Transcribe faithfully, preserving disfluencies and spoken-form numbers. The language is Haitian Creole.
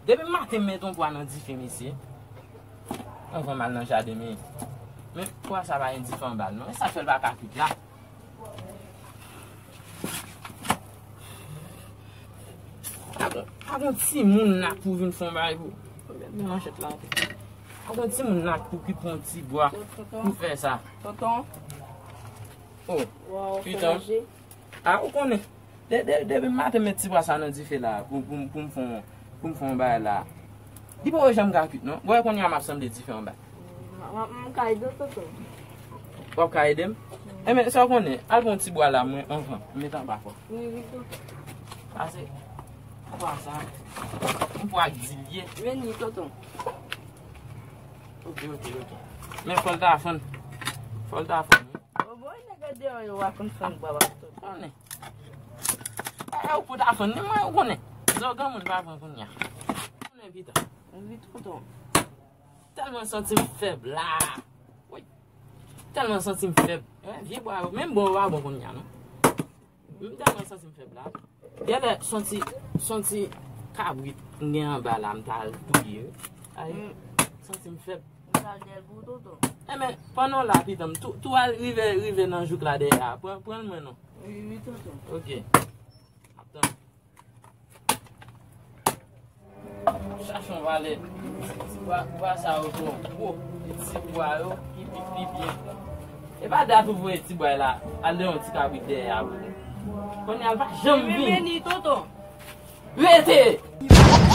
Depi maten m met yon pwa nan dife, mesye. Anvan m al nan jaden, men, men pwa sa pa gen dife anba l non. E sa k fè l pa ka kwit la. Pa gon, pa gon timoun la pou vin fè yon bagay pou, pou met men manchèt la. Pa gon timoun la pou ki pran ti bwa pou fè sa. Tonton. Oh, waw, fè pitan manje. Ah, ou konnen. De, de, depi maten met ti bwa sa nan dife la pou, pou, pou m fè yon, pou m fè yon bagay la. Li poko janm ka kwit non. Bon, kounye a m ap sanble dife anba. M, m, m ka ede w, tonton. W ap ka ede m? Enben, sa w konnen, al pran ti bwa la, mwen, anvan. M met anba fò. Wi, wi, tonton. Pase. Anba sa. M pwa di l ye. Vini, tonton. Ok, ok, ok. Men fò l ta fann. Fò l ta fann, wi. Bon, bon, nèg deyò yo a konn fann bwa, tonton. Konnen. E, ou pou ta fann, ni mwen, ou konnen. Zò granmoun pa pran kounye a. Konnen pita. Wi, tonton. Tèlman santi m fèb la. Wi. Tèlman santi m fèb. E, vye bwa yo. Menm bon, yo pa bon kounye a, non. M tèlman santi m fèb la. Genlè, santi, santi kabrit m gen anba la, m ta al touye, wi. Ay, santi m fèb. M ta al dèyè l pou tonton. Enben, pandan w la, pitan m, tou, tou al rive, rive nan jouk la dèyè a. Pran, pran l mwen non. Wi, wi, tonton. Ok. Ap tann. Chache yon valè. Ti bwa, bwa sa yo twò gwo. E ti bwa yo ki pi, pi byen. E pa dat ou voye ti bwa la al de yon ti kabrit dèyè a pou ou. Kounye a l pa janm vini. Vini, tonton. Rete!